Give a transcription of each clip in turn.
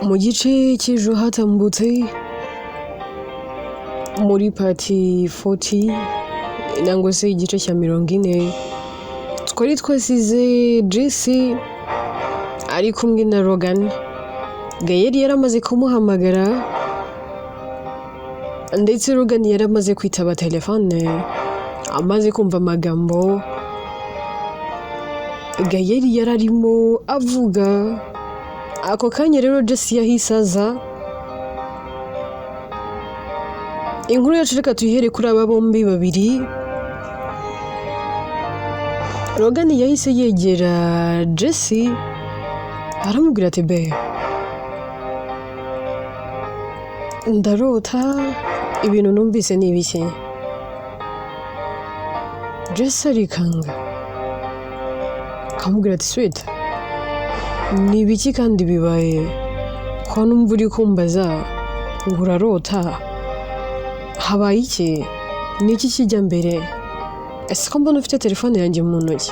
Mu gice cy'ejo hatambutse muri part 40 nangwa se igice cya 40, twari twasize Jesse ari kumwe na Logan. Gayeri yaramaze kumuhamagara ndetse Logan yaramaze kwitaba telefone, amaze kumva amagambo Gayeri yararimo avuga. Ako kanya rero Jesse yahise aza. Inkuru yacu reka tuyihere kuri aba bombi babiri. Logan yahise yegera Jesse aramubwira ati be ndarota ibintu numvise ni ibiki. Jesse arikanga akamubwira ati sweet ni ibiki kandi bibaye ko numva uri kumbaza ngo urarota habaye iki ni iki kijya mbere ese ko mbona ufite telefone yanjye mu ntoki.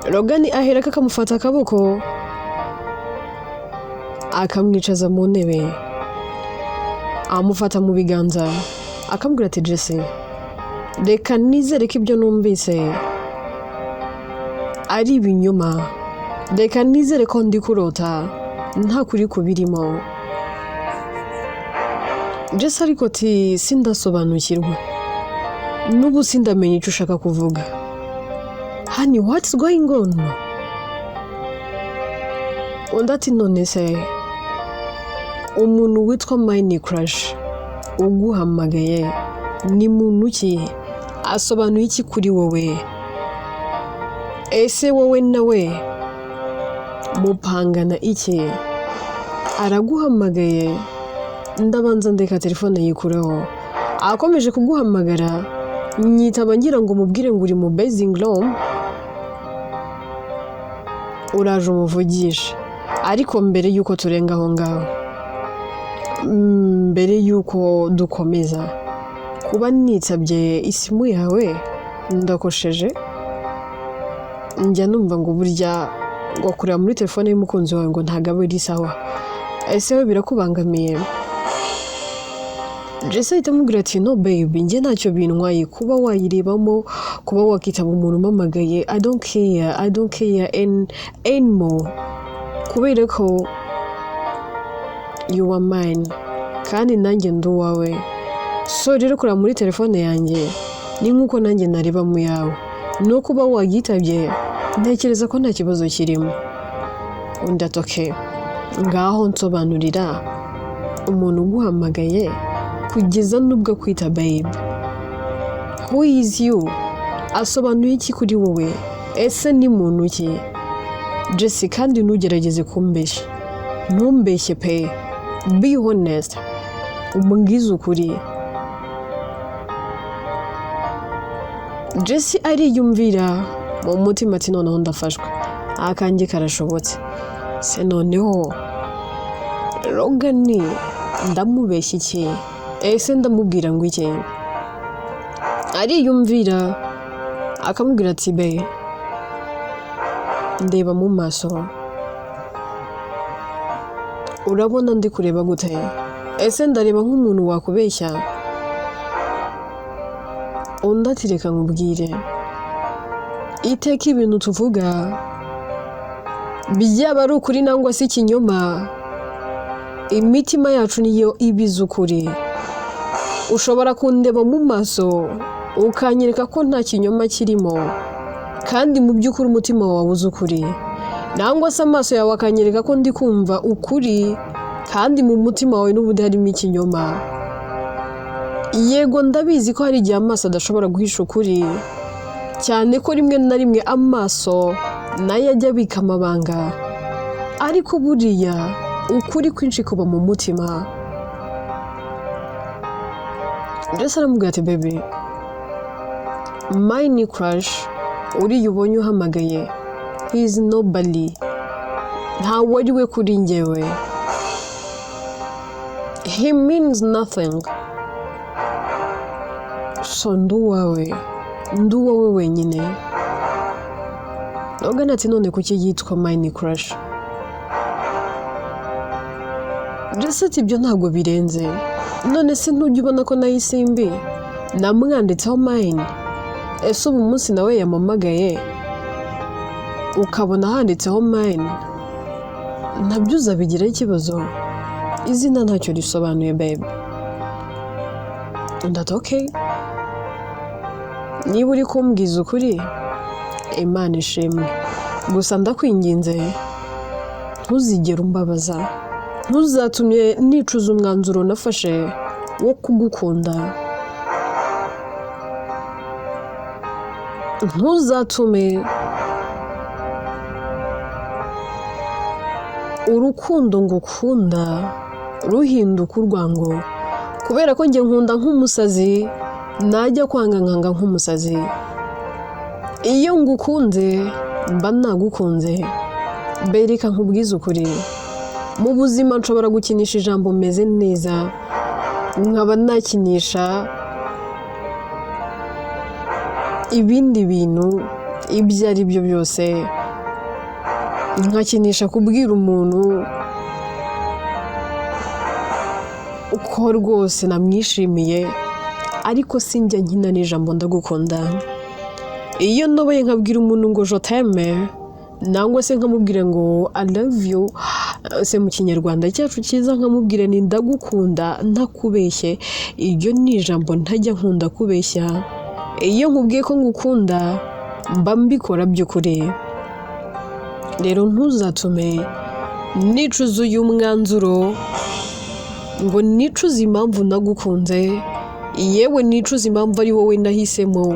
Logan aherako akamufata akaboko akamwicaza mu ntebe amufata mu biganza akamubwira ati Jesse reka nizere ko ibyo numvise ari ibinyoma, reka nizere ko ndi kurota nta kuri kubirimo. Jesse ariko ati sindasobanukirwa n'ubu sindamenya icyo ushaka kuvuga. Honey, what's going on? Undi ati none se umuntu witwa Mine Crush uguhamagaye ni muntu ki? Asobanuye iki kuri wowe? Ese wowe nawe mupangana iki? Araguhamagaye ndabanza ndeka telefone yikuraho, akomeje kuguhamagara nyitaba ngira ngo mubwire ngo uri mu basing room uraje umuvugishe. Ariko mbere y'uko turenga aho ngaho, mbere y'uko dukomeza, kuba nitabye isimu yawe ndakosheje, njya numva ngo burya ngo kureba muri telefone y'umukunzi wawe ngo ntabwo aba ari sawa, ese we birakubangamiye? Jesse ahita amubwira ati no baby njye ntacyo bintwaye kuba wayirebamo, kuba wakitaba umuntu umpamagaye, I don't care, I don't care anymore, kubera ko you are mine kandi nanjye ndi uwawe. So rero kureba muri telefone yanjye ni nk'uko nanjye nareba mu yawe, no kuba wayitabye ntekereza ko nta kibazo kirimo. Undi ati okay, ngaho nsobanurira umuntu uguhamagaye kugeza n'ubwo akwita babe, who is you? Asobanuye iki kuri wowe? Ese ni muntu ki? Jesse kandi ntugerageze kumbeshya, ntumbeshye pe, be honest, umbwize ukuri. Jesse ariyumvira mu mutima ati noneho ndafashwe, akanjye karashobotse, se noneho Logan ndamubeshya iki? Ese ndamubwira ngo iki? Ariyumvira akamubwira ati be ndeba mu maso, urabona ndi kureba gute? Ese ndareba nk'umuntu wakubeshya? Undi ati reka nkubwire, iteka ibintu tuvuga byaba ari ukuri nangwa se ikinyoma, imitima yacu niyo ibizi ukuri. Ushobora kundeba mu maso ukanyereka ko nta kinyoma kirimo, kandi mu by'ukuri umutima wawe uzi ukuri, nangwa se amaso yawe akanyereka ko ndi kumva ukuri, kandi mu mutima wawe n'ubundi harimo ikinyoma. Yego ndabizi ko hari igihe amaso adashobora guhisha ukuri, cyane ko rimwe na rimwe amaso nayo ajya abika amabanga, ariko buriya ukuri kwinshi kuba mu mutima. Jesse aramubwira ati baby mine crush uriya ubonye uhamagaye he is nobody, ntawe ari we kuri njyewe, he means nothing, so ndi uwawe, ndi uwawe wenyine. Logan ati none kuki yitwa Mine Crush? Jesse ati ibyo ntabwo birenze. None se ntujya ubona ko nayo Isimbi namwanditseho mine? Ese ubu umunsi nawe yampamagaye ukabona handitseho mine, nabyo uzabigiraho ikibazo? Izina ntacyo risobanuye, babe. Undi ati okay, niba uri kumbwiza ukuri, Imana ishimwe. Gusa ndakwinginze, ntuzigere umbabaza, ntuzatumye nicuza umwanzuro nafashe wo kugukunda, ntuzatume urukundo ngukunda ruhinduka urwango, kubera ko njye nkunda nk'umusazi, najya kwanga nkanga nk'umusazi. Iyo ngukunze mba nagukunze. Bereka nkubwize ukuri, mu buzima nshobora gukinisha ijambo meze neza, nkaba nakinisha ibindi bintu ibyo ari byo byose, nkakinisha kubwira umuntu uko rwose namwishimiye, ariko sinjya nkina n'ijambo ndagukunda. Iyo ntoboye nkabwira umuntu ngo je t'aime, nangwa se nkamubwira ngo I love you, se mu kinyarwanda cyacu cyiza nkamubwira ni ndagukunda ntakubeshye, iryo ni ijambo ntajya nkunda kubeshya. Iyo nkubwiye ko ngukunda mba mbikora by'ukuri. Rero ntuzatume nicuza uyu mwanzuro, ngo nicuze impamvu nagukunze, yewe nicuze impamvu ari wowe nahisemo.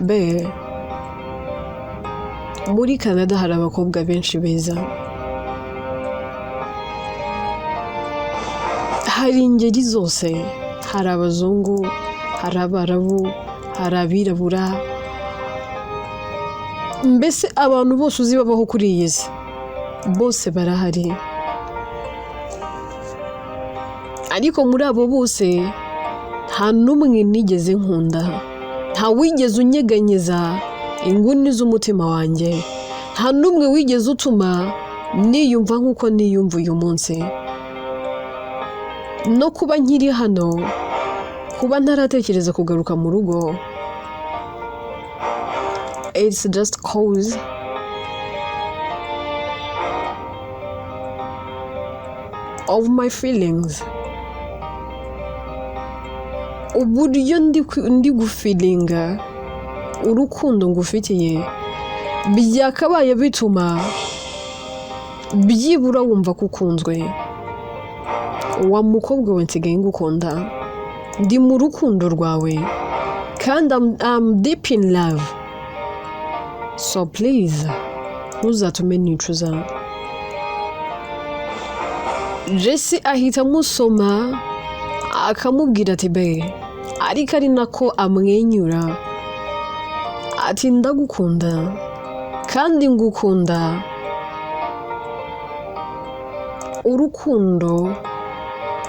Be, muri Canada hari abakobwa benshi beza, hari ingeri zose, hari abazungu, hari abarabu, hari abirabura, mbese abantu bose uzi babaho kuri iyi si bose barahari. Ariko muri abo bose nta n'umwe nigeze nkunda, nta wigeze unyeganyeza inguni z'umutima wanjye, nta n'umwe wigeze utuma niyumva nk'uko niyumva uyu munsi. No kuba nkiri hano, kuba ntaratekereza kugaruka mu rugo, it's just cause of my feelings. Uburyo ndi gufilinga urukundo ngufitiye byakabaye bituma byibura wumva ko ukunzwe. Wa mukobwa we, nsigaye ngukunda, ndi mu rukundo rwawe, kandi I'm deep in love, so please ntuzatume nicuza. Jesse ahita amusoma akamubwira ati be, ariko ari nako amwenyura ati ndagukunda kandi ngukunda urukundo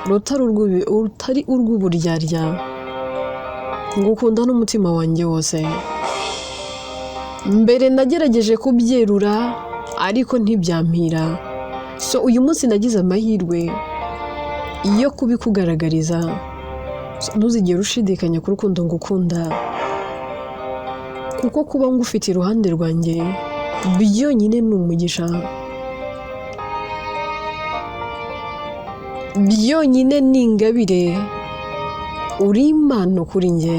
rutari urw'uburyarya, ngukunda n'umutima wanjye wose. Mbere nagerageje kubyerura ariko ntibyampira, so uyu munsi nagize amahirwe yo kubikugaragariza. So, ntuzigere ushidikanya ku rukundo ngukunda, kuko kuba ngufite iruhande rwanjye byonyine ni umugisha, byonyine ni ingabire, uri impano kuri njye.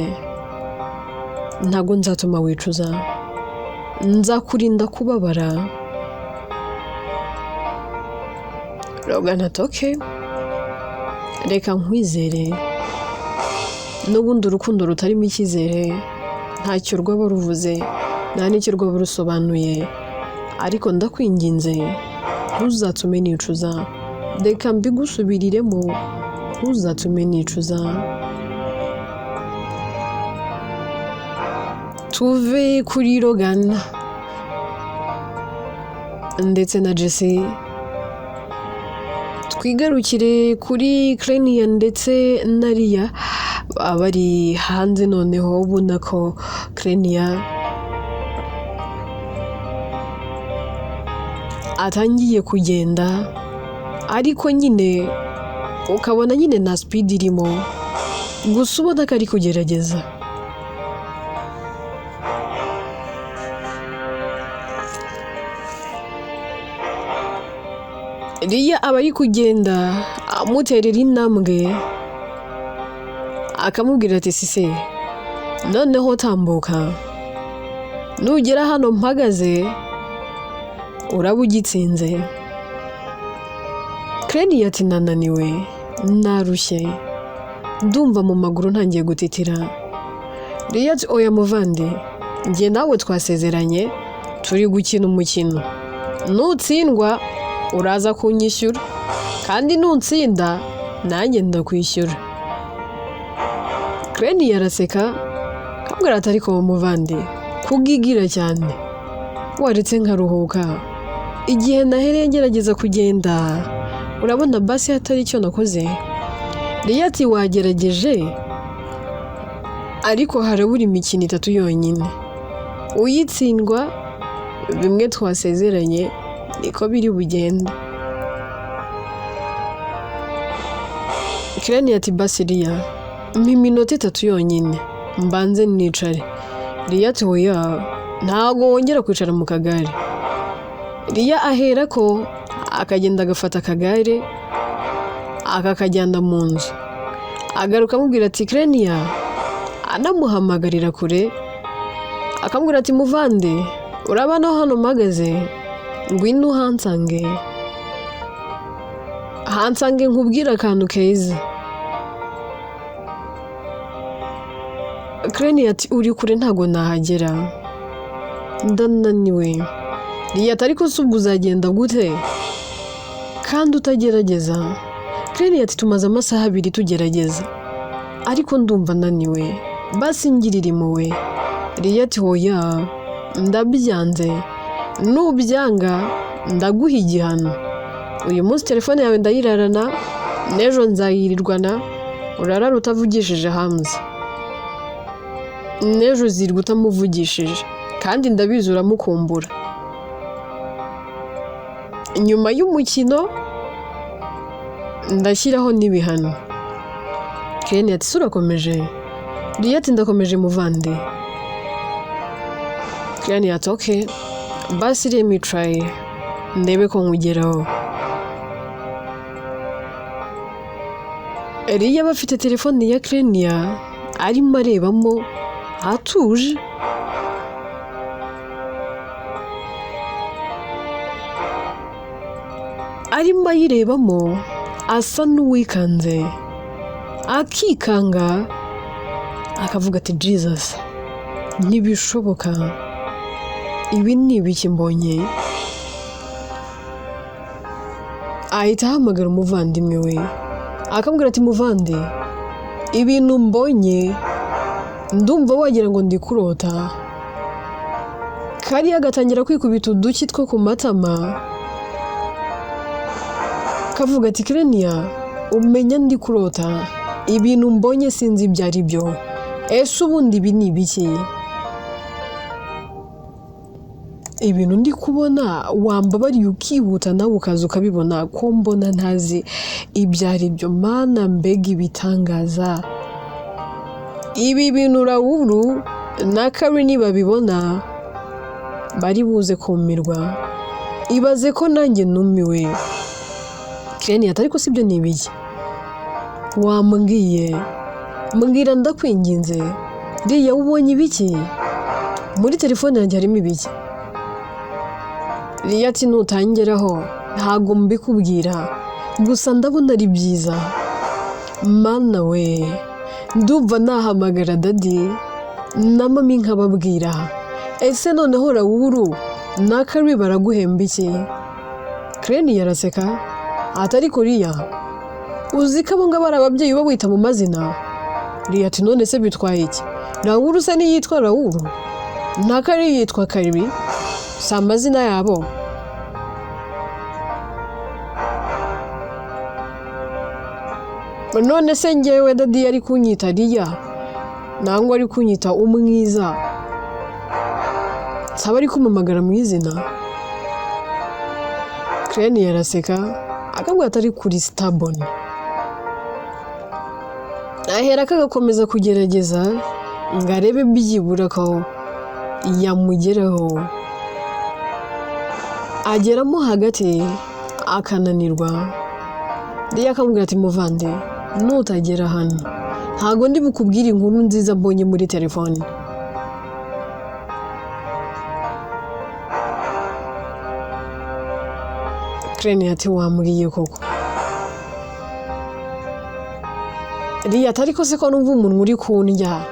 Ntabwo nzatuma wicuza, nzakurinda kubabara. Logan ati okay, reka nkwizere. N'ubundi urukundo rutarimo icyizere ntacyo rwaba ruvuze, nta n'icyo rwaba rusobanuye, ariko ndakwinginze ntuzatume nicuza, reka mbigusubiriremo, ntuzatume nicuza. Tuve kuri Logan ndetse na Jesse, twigarukire kuri Clenia ndetse na Lia bari hanze. Noneho ubona ko Clenia Atangiye kugenda, ariko nyine ukabona nyine nta speed irimo, gusa ubona ko ari kugerageza. Riya aba ari kugenda amuterera intambwe, akamubwira ati sise noneho tambuka, nugera hano mpagaze uraba ugitsinze. Kreni ati nananiwe, narushye, ndumva mu maguru ntangiye gutitira. Riya ati oya muvandi, njye nawe twasezeranye turi gukina umukino, nutsindwa uraza kunyishyura, kandi nutsinda nanjye ndakwishyura. Kreni yaraseka akambwira ati ariko muvandi kugigira cyane, waretse nkaruhuka, igihe nahereye ngerageza kugenda urabona basi hatari icyo nakoze. Riya ati wagerageje, ariko harabura imikino 3 yonyine, uyitsindwa bimwe twasezeranye niko biri bugende. Kreni ati basi Riya, mpa iminota 3 yonyine mbanze nicare. Riya ati oya, ntago wongera kwicara mu kagare. Riya ahera ko akagenda agafata akagare akakajyana mu nzu, agaruka amubwira ati Krenia, anamuhamagarira kure akamubwira ati muvande, urabona hano mpagaze, ngwino uhansange, hansange nkubwire akantu keza. Krenia ati uri kure ntago nahagera, ndananiwe. Riya ati ariko se ubwo uzagenda gute kandi utagerageza? Krenia ati tumaze amasaha 2 tugerageza, ariko ndumva naniwe, basi ngirira impuhwe. Riya ati oya, ndabyanze, nubyanga ndaguha igihano, uyu munsi telefone yawe ndayirarana, n'ejo nzayirirwana, urarara utavugishije Hamza, n'ejo uzirwa utamuvugishije, kandi ndabizi uramukumbura. Nyuma y'umukino ndashyiraho n'ibihano. Krenia ati urakomeje? Riya ati ndakomeje muvande. Krenia ati okay, basi let me try, ndebe ko nkugeraho. Riya aba afite telefone ya Krenia arimo arebamo atuje. Arimo ayirebamo asa n'uwikanze, akikanga akavuga ati Jesus, ntibishoboka, ibi ni ibiki mbonye? Ahita ahamagara umuvandimwe we akamubwira ati muvandi, ibintu mbonye ndumva wagira ngo ndi kurota. Kariya agatangira kwikubita uduki two ku matama, kavuga ati Krenia, umenya ndi kurota, ibintu mbonye sinzi ibyo ari byo, ese ubundi ibi ni ibiki? Ibintu ndi kubona wambabariye ukihuta nawe ukaza ukabibona, ko mbona ntazi ibyo ari byo. Mana mbega ibitangaza, ibi bintu Rawuru na Karini babibona bari buze kumirwa, ibaze ko nanjye numiwe. Krenia ati ariko sibyo ni ibiki? Wambwiye, mbwira ndakwinginze, Riya ubonye ibiki? Muri telefone yanjye harimo ibiki? Riya ati nutangeraho ntago mbikubwira, gusa ndabona ari byiza. Mana we, ndumva nahamagara dadi na mami nkababwira, ese noneho Rawuru na Kari baraguhemba iki? Krenia yaraseka ati ariko Riya, uzi ko abo ngabo ari ababyeyi uba wita mu mazina? Riya ati none se bitwaye iki? Rawuru se ntiyitwa Rawuru, na Kari yitwa Kari, si amazina yabo? None se njyewe dadi yari kunyita Riya nangwa ari kunyita umwiza, saba ari kumpamagara mu izina? Kireni araseka akabwira atari kuri stubborn. Ahera kagakomeza kugerageza ngo arebe byibura ko yamugeraho. Ageramo hagati akananirwa. Riya akamubwira ati muvande nutagera hano ntago ndi bukubwire inkuru nziza mbonye muri telefone. Kireni ati wambwiye koko. Riya ati ariko se ko numva umunwa uri kundya,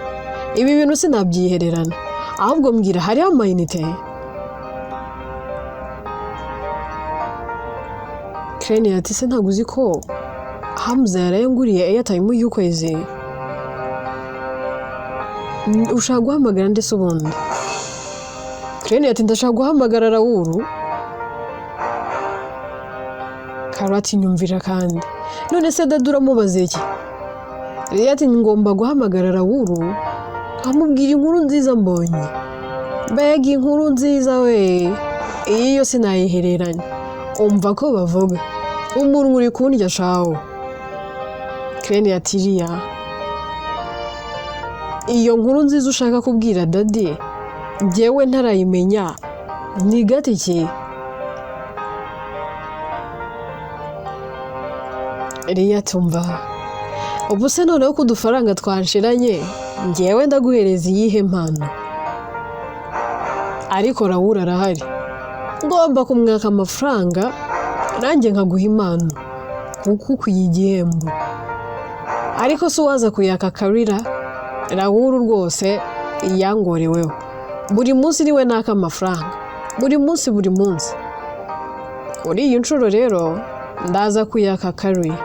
ibi bintu sinabyihererana, ahubwo mbwira hariho amayinite. Kireni ati se ntabwo uzi ko Hamza yarayanguriye airtime y'ukwezi? Ushaka guhamagara ndetse ubundi? Kireni ati ndashaka guhamagara Rawuru. Karati nyumvira kandi none se dada uramubaza iki? Riya ati ngomba guhamagara Rawuru nkamubwira inkuru nziza mbonye. Mbega inkuru nziza we, iyi yo sinayihereranya. Umva ko bavuga umuntu uri kundya shawo. Kireni ati Riya, iyo nkuru nziza ushaka kubwira dadi njyewe ntarayimenya ni gatiki? Riya tumva ubu se noneho ko udufaranga twanshiranye njyewe ndaguhereza iyihe mpano? Ariko Rawuru arahari, ngomba kumwaka amafaranga nanjye nkaguha impano kuko ukwiye igihembo. Ariko se uwaza kuyaka Karira, Rawuru rwose yangoreweho. Buri munsi niwe naka amafaranga, buri munsi buri munsi. Kuri iyi nshuro rero ndaza kuyaka Karira,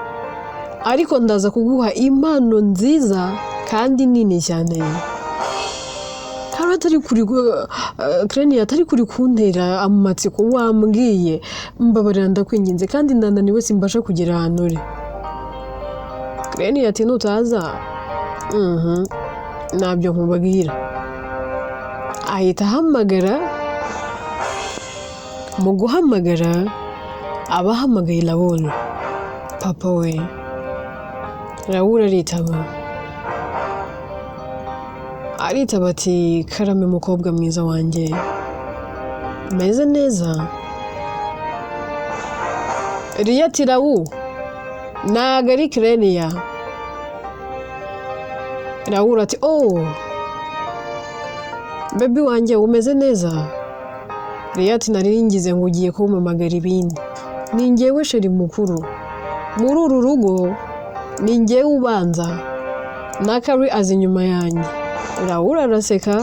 ariko ndaza kuguha impano nziza kandi nini cyane. Kireni atari kuri kuntera amatsiko wambwiye, mbabarira ndakwinginze kandi ndananiwe simbasha kugera ahantu uri. Kireni ati nutaza ntabyo nkubwira. Ahita ahamagara, mu guhamagara aba ahamagaye Rawuru, papa we. Rawuru aritaba, aritaba ati karame mukobwa mwiza wanjye, meze neza. Riya ati Rawu ntago ari Kireniya. Rawuru ati oh bebi wanjye umeze neza. Riya ati nari ngize ngo ugiye kumpamagara ibindi, ni njyewe sheri mukuru muri uru rugo, ni njyewe ubanza na Kari azi inyuma yanjye. Rawuru araseka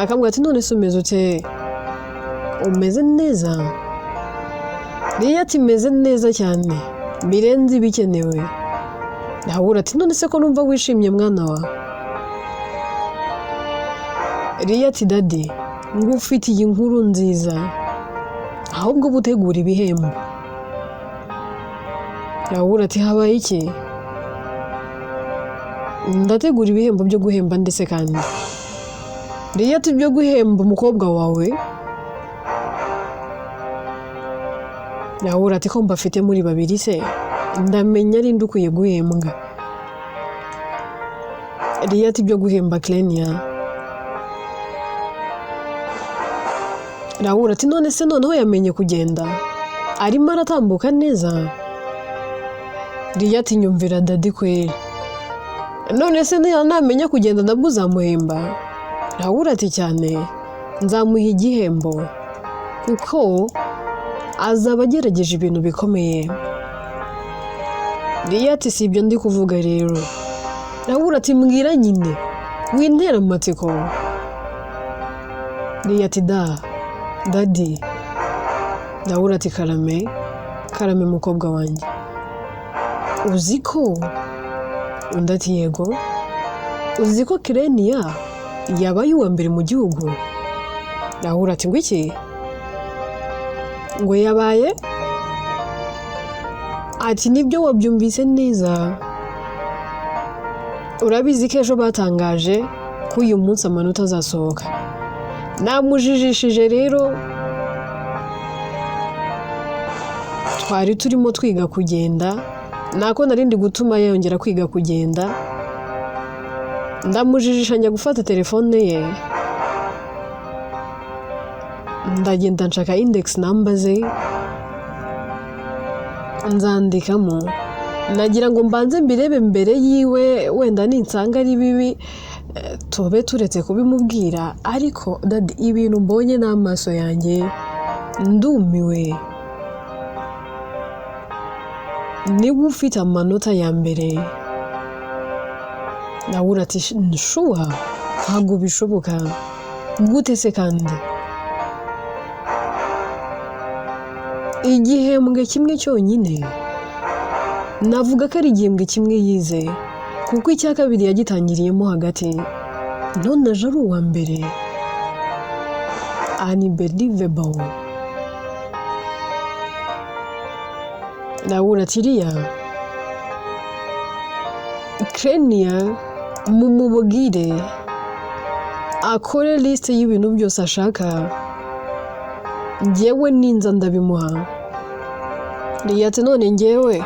akambwira ati none se umeze ute? Umeze neza? Riya ati meze neza cyane birenze ibikenewe. Rawuru ati none se ko numva wishimye mwana wa? Riya ati dadi ngufitiye inkuru nziza, ahubwo butegura ibihembo. Rawuru ati habaye iki? Ndategura ibihembo byo guhemba ndetse kandi. Riya ati byo guhemba umukobwa wawe? Rawuru ati ko mbafite muri babiri se ndamenya ari ndukwiye guhembwa. Riya ati byo guhemba Kireniya. Rawuru ati none se noneho yamenye kugenda, arimo aratambuka neza. Riya ati nyumvira dadi kweri, none se namenya kugenda nabwo uzamuhemba? Rawuru ati cyane nzamuha igihembo kuko azaba agerageje ibintu bikomeye. Riya ati si ibyo ndi kuvuga rero. Rawuru ati mbwira nyine wintera amatsiko. Riya ati da dadi. Rawuru ati karame karame mukobwa wanjye, uzi ko? Undi ati yego. Uzi ko Kireniya yabaye uwa mbere mu gihugu? Rawuru ati ngo iki? Ngo yabaye? Ati nibyo wabyumvise neza. Urabizi ko ejo batangaje ko uyu munsi amanota azasohoka. Namujijishije rero Twari turimo twiga kugenda, nako narindi gutuma yongera kwiga kugenda, ndamujijisha njya gufata telefone ye, ndagenda nshaka index number ze nzandikamo, nagira ngo mbanze mbirebe mbere yiwe, wenda ninsanga ari bibi tube turetse kubimubwira, ariko daddy ibintu mbonye n'amaso yanjye ndumiwe. Niba ufite amanota ya mbere, nawe ati sure, ntabwo bishoboka, gute se kandi? Igihembwe kimwe cyonyine, navuga ko ari igihembwe kimwe yize, kuko icya kabiri yagitangiriyemo hagati, none aje ari uwa mbere. Unbelievable. Nawe ati iriya Krenia mumubwire akore lisite y'ibintu byose ashaka, njyewe ninza ndabimuha. Riya ati none njyewe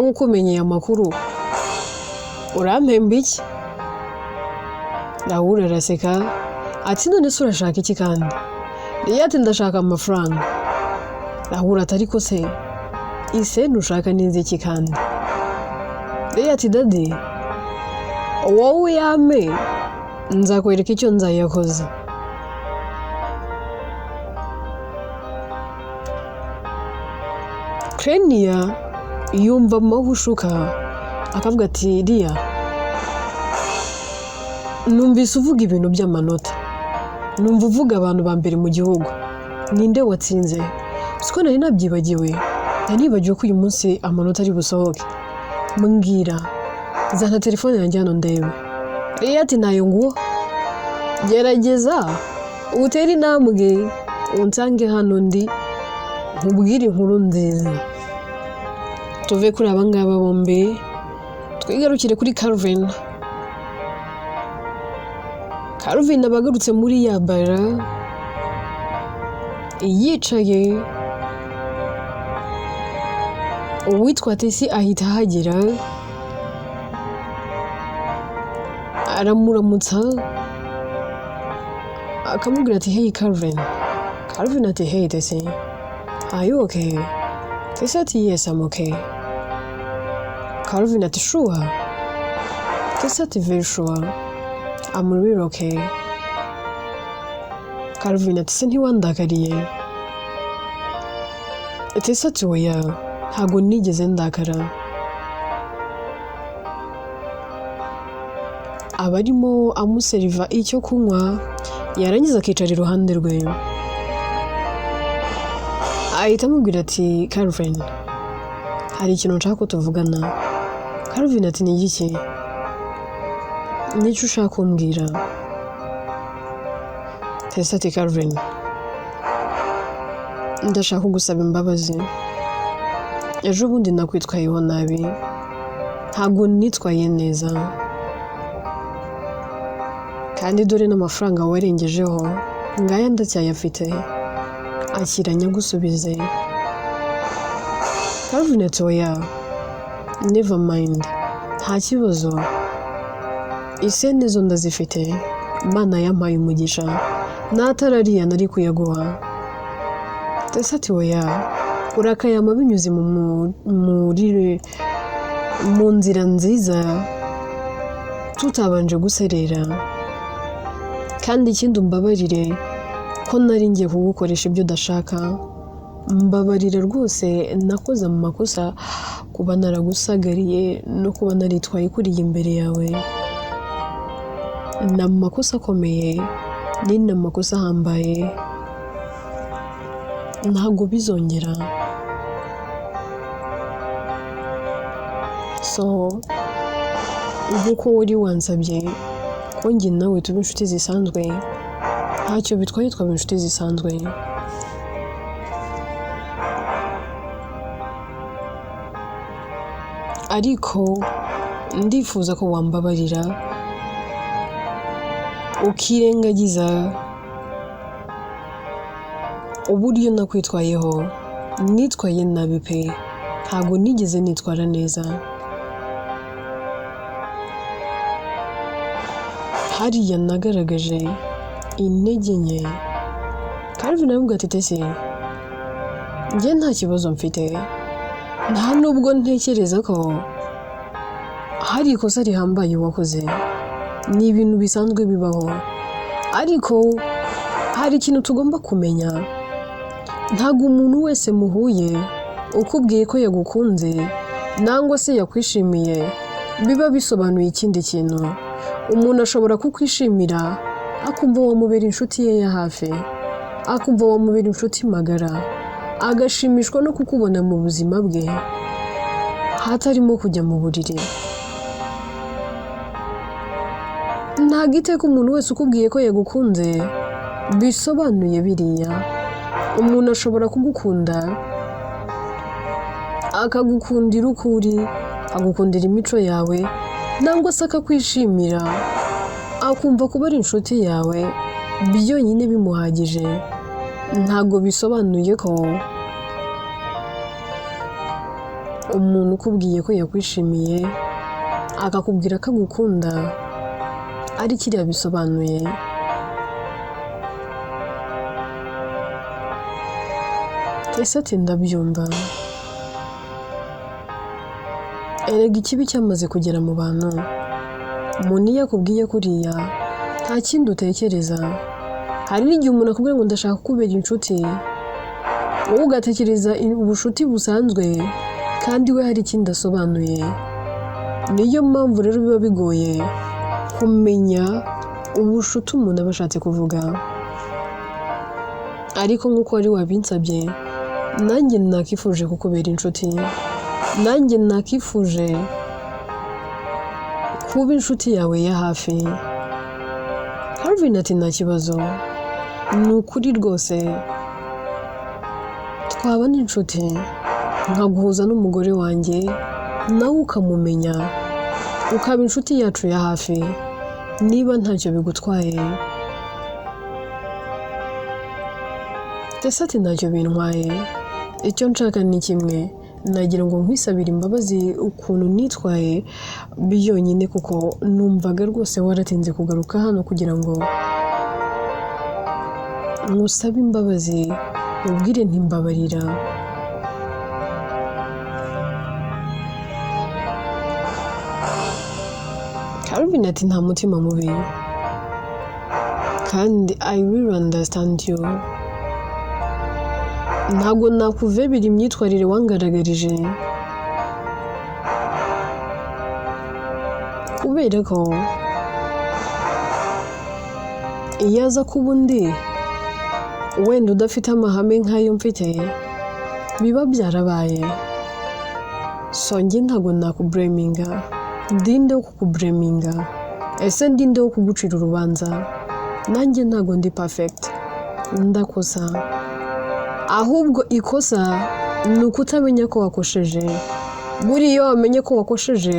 ukumenyeye amakuru urampemba iki? Raoul araseka ati none se urashaka iki kandi? Riya ati ndashaka amafaranga. Raoul ati ariko se ise ntushaka n'inziki kandi? Riya ati daddy wowe uyame nzakwereka icyo nzayakoza. Krenia yumva amahushuka akavuga ati Riya numvise uvuga ibintu by'amanota, numva uvuga abantu ba mbere mu gihugu, ninde watsinze? Siko nari nabyibagiwe, nari nibagiwe ko uyu munsi amanota ari busohoke, mbwira zana telefone yanjye hano ndebe. Riya ati ntayo nguha, gerageza utere intambwe unsange hano ndi nkubwire inkuru nziza. Tuve kuri aba ngaba bombi twigarukire kuri Calvin. Calvin aba agarutse muri ya bara yicaye, uwitwa Tesi ahita ahagera aramuramutsa akamubwira ati hey Calvin. Calvin ati hey Tesi, are you okay? Tesi ati yes I'm okay. Calvin ati sure? Tesi ati very sure, I'm really okay. Calvin ati se ntiwandakariye? Tesi ati oya ntabwo nigeze ndakara. Aba arimo amuseriva icyo kunywa, yarangiza akicara iruhande rwe, ahita amubwira ati Calvin hari ikintu nshaka ko tuvugana. Calvin ati ni igiki? Nicyo ushaka kumbwira? Tesi ati Calvin ndashaka kugusaba imbabazi, ejo bundi nakwitwayeho nabi, ntabwo nitwaye neza, kandi dore n'amafaranga warengejeho ngaya ndacyayafite, akira nyagusubize. Calvin ati oya never mind, nta kibazo, isente zo ndazifite, Imana yampaye umugisha, n'atarariya nari kuyaguha. Tesi ati oya urakayama binyuze mu nzira nziza tutabanje guserera, kandi ikindi umbabarire ko nari ngiye kugukoresha ibyo udashaka, mbabarira rwose nakoze amakosa kuba naragusagariye no kuba naritwaye kuriya imbere yawe, ni amakosa akomeye, ni amakosa ahambaye, ntabwo bizongera. So nk'uko wari wansabye ko njye nawe tuba inshuti zisanzwe, ntacyo bitwaye twaba inshuti zisanzwe. Ariko ndifuza ko wambabarira ukirengagiza uburyo nakwitwayeho, Nitwaye nabi pe, ntabwo nigeze nitwara neza. Hariya nagaragaje intege nke. Calvin aravuga ati: "Tesi, njye nta kibazo mfite, nta nubwo ntekereza ko hari ikosa rihambaye wakoze, ni ibintu bisanzwe bibaho. Ariko hari ikintu tugomba kumenya: ntabwo umuntu wese muhuye ukubwiye ko yagukunze nangwa se yakwishimiye biba bisobanuye ikindi kintu. Umuntu ashobora kukwishimira, akumva wamubera inshuti ye ya hafi, akumva wamubera inshuti magara, agashimishwa no kukubona mu buzima bwe hatarimo kujya mu buriri. Ntabwo iteka umuntu wese ukubwiye ko yagukunze bisobanuye biriya. Umuntu ashobora kugukunda, akagukundira uko uri, agukundira imico yawe, nangwa se akakwishimira, akumva kuba ari inshuti yawe byonyine bimuhagije. Ntabwo bisobanuye ko umuntu ukubwiye ko yakwishimiye, akakubwira ko agukunda, ari kiriya bisobanuye." Ese ati: "Ndabyumva. Erega ikibi cyamaze kugera mu bantu. Umuntu iyo akubwiye kuriya, nta kindi utekereza. Hari n'igihe umuntu akubwira ngo ndashaka kukubera inshuti, wowe ugatekereza ubushuti busanzwe, kandi we hari ikindi asobanuye. Niyo mpamvu rero biba bigoye kumenya ubushuti umuntu aba ashatse kuvuga. Ariko nk'uko wari wabinsabye, nanjye nakifuje kukubera inshuti, nanjye nakifuje kuba inshuti yawe ya hafi." Calvin ati: "Nta kibazo, ni ukuri rwose twaba n'inshuti, nkaguhuza n'umugore wanjye, nawe ukamumenya, ukaba inshuti yacu ya hafi, niba ntacyo bigutwaye." Tesa ati: "Ntacyo bintwaye. Icyo nshaka ni kimwe, nagira ngo nkwisabire imbabazi ukuntu nitwaye byonyine, kuko numvaga rwose waratinze kugaruka hano kugira ngo nkusabe imbabazi, ubwire ntimbabarira." Calvin ati: "Nta mutima mubi, kandi I will understand you. Ntabwo nakuvebera imyitwarire wangaragarije, kubera ko iyo aza kuba undi wenda udafite amahame nk'ayo mfite, biba byarabaye. So njye ntabwo nakubureminga. Ndinde wo kukubureminga? Ese ndinde wo kugucira urubanza? Nanjye ntabwo ndi perfect, ndakosa. Ahubwo ikosa ni ukutamenya ko wakosheje. Buriya iyo wamenye ko wakosheje,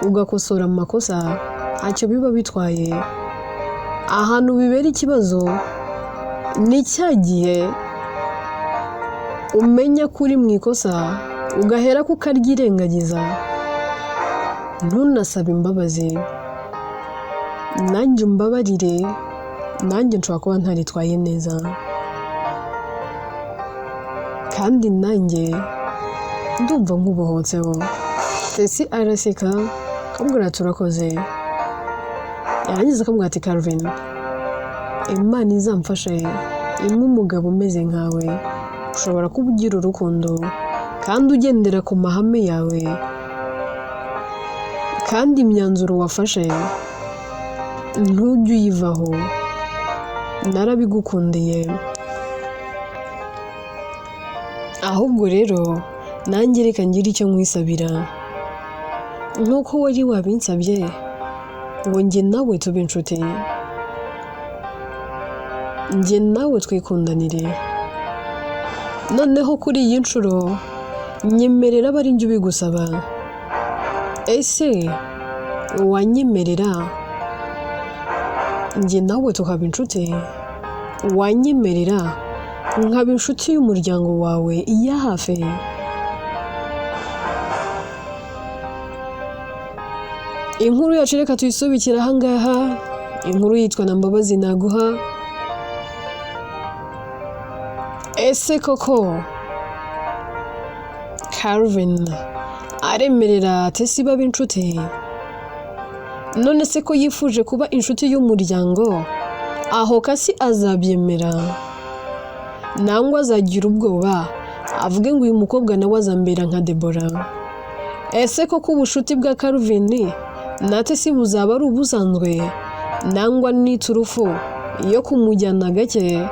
ugakosora amakosa, ntacyo biba bitwaye. Ahantu bibera ikibazo ni cya gihe umenya ko uri mu ikosa, ugahera ko ukaryirengagiza, ntunasabe imbabazi. Nanjye umbabarire, nanjye nshobora kuba ntaritwaye neza, kandi nanjye ndumva nkubohotseho." Tesi araseka, akamubwira ati: "Urakoze." Yarangiza akamubwira ati: "Calvin, Imana izamfashe impe umugabo umeze nkawe, ushobora kuba ugira urukundo kandi ugendera ku mahame yawe, kandi imyanzuro wafashe ntujye uyivaho. Narabigukundiye. Ahubwo rero nanjye reka ngire icyo nkwisabira, nk'uko wari wabinsabye ngo njye nawe tube inshuti, njye nawe twikundanire. Noneho kuri iyi nshuro nyemerera abe ari njye ubigusaba. Ese wanyemerera njye nawe tukaba inshuti? Wanyemerera Nkaba inshuti y'umuryango wawe ya hafi. Inkuru yacu reka tuyisubikire aha ngaha, inkuru yitwa na Mbabazi Naguha. Ese koko Calvin aremerera Tesi baba inshuti? None se ko yifuje kuba inshuti y'umuryango, aho Kasi azabyemera? Nangwa azagira ubwoba avuge ngo uyu mukobwa nawe azambera nka Debora? Ese koko ubucuti bwa Calvin na Tesi buzaba ari ubusanzwe, nangwa n'iturufu yo kumujyana gake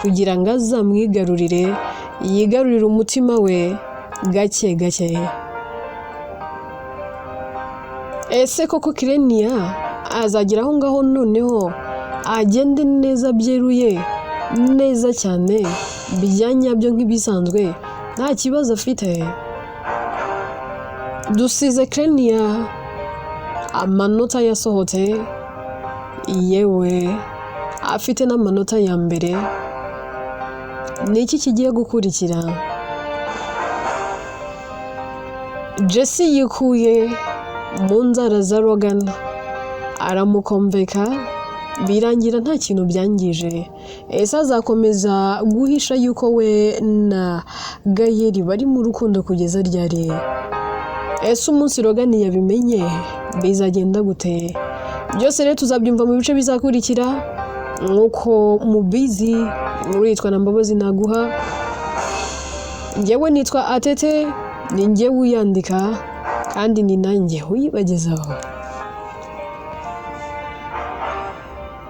kugira ngo azamwigarurire, yigarurire umutima we gake gake? Ese koko Kirenia azagera aho ngaho noneho agende neza byeruye neza cyane bya nyabyo nk'ibisanzwe nta kibazo afite? Dusize Kirenia amanota yasohotse, yewe afite n'amanota ya mbere. Ni iki kigiye gukurikira? Jesse yikuye mu nzara za Logan aramukomveka, birangira nta kintu byangije. Ese azakomeza guhisha yuko we na Gayeri bari mu rukundo kugeza ryari? Ese umunsi Logan yabimenye bizagenda gute? Byose rero tuzabyumva mu bice bizakurikira. Nk'uko mubizi, inkuru yitwa na Mbabazi Naguha. Njyewe nitwa Atete, ni njyewe uyandika kandi ni nanjye uyibagezaho.